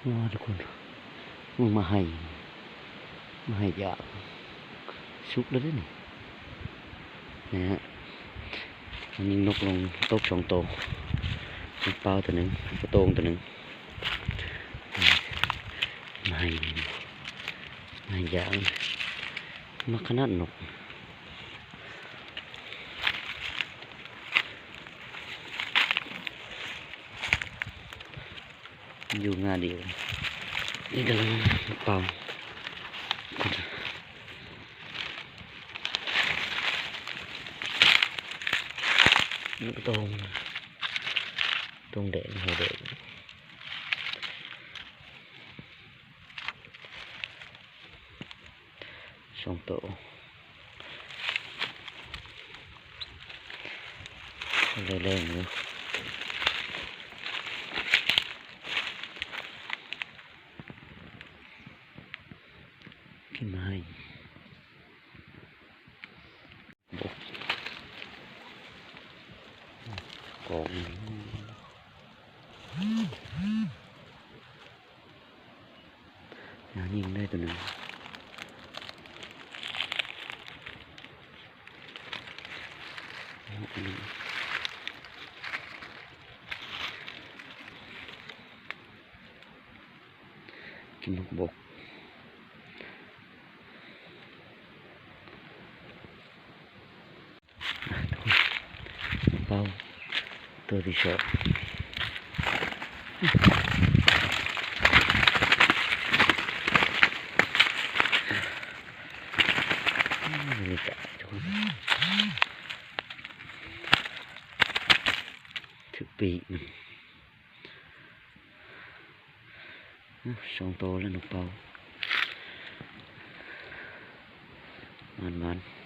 ວ້າ ທຸກຄົນ ໂອ້ ມາໄຮ່ ມາໄຮ່ຢາກ ສຸກແລ້ວເດ້ນີ້ ນີ້ຮະ ມັນຍິງນົກລົງ ຕົກສອງໂຕ ນົກເປົ້າໂຕໜຶ່ງ ກະໂຕ້ງໂຕໜຶ່ງ ມາໄຮ່ ມາໄຮ່ຢາກ ມັກຂະໜາດນົກ. ຢູ່ງ່າດຽວ ນີ້ກຳລັງເປົ່າ ໂຕ້ງ ໂຕ້ງແດງ ຫົວແດງ. ສອງໂຕ ແລງໆ ຢູ່ ກິນໄມ້ ບົກ ກອງ ຍາງຍິງໄດ້ໂຕໜຶ່ງ ກິນໝາກບົກ. ເປົ້າ ໂຕທີ່ສອງ ຖືກປີກ ສອງໂຕແລ້ວ ນົກເປົ້າ ໝານໆ.